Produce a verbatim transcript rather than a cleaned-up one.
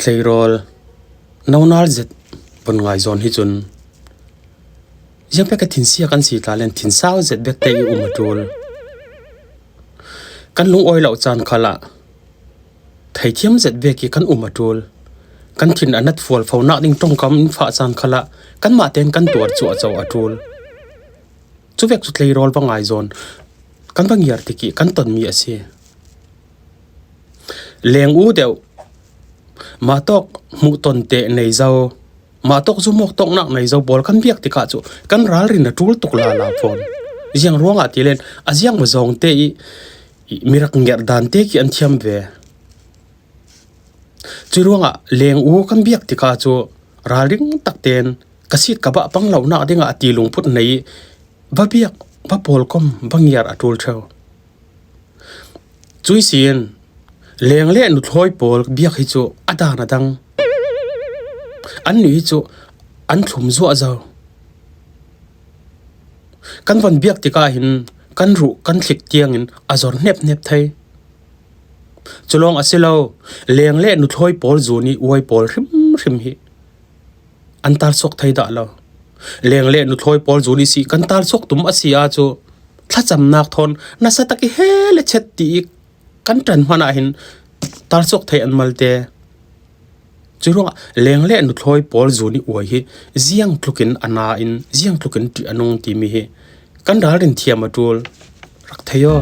Tleirawl nonal zet vun ngai zawn hi cun, ziang pek a thinsia kan si tla len thinsau zet bek te i um a ṭul. Kan lungawi lo caan khalah theithiam zet bek i kan um a ṭul. Kan thin a nat fual fo nak ding ṭongkam in fah caan khalah kanmah tein kan tuar cuahco a ṭul. Cuvek cu tleirawl va ngai zawn kan va ngiar tik i kan tonmi a si. Leng u deuh, mah tawk hmuh ton te nei zo, mah tawk zumawk tawknak nei zo pawl kan biak tikah cu kan ralrin a ṭul tuk lala fawn. Ziang ruangah ti len a ziang maw zawng te i, i mirak ngerh dan te khi an thiam ve. Cui ruangah leng u kan biak tikah cu ralring tak tein ka sit ka bah pang lonak dingah a ti lungput nei i va biak, va pawlkom, va ngiar a ṭul ṭheu. Cui sin leng le nuthlawi pawl biak hi cu a dan a dang. Annih hi cu an thlum zuah zo. Kan van biak tikah hin kan ruh kan thlik tiangin a zor hnep hnep thei. Cu lawng a si lo, leng le nuthlawi pawl zun i uai pawl hrimhrim hi an talsuak thei dah lo. Leng le nuthlawi pawl zun i si kan talsuak tum a si ahcun thlacamnak thawn nasa tak i he le chet ti i kan ṭan hmanh ah hin talsuak thei an malte. Cui ruangah leng le nuthlawi pawl zun i uai hi ziang tlukin a na in ziang tlukin ṭih a nung timi hi kan ralrin thiam a ṭul. Rak thei aw.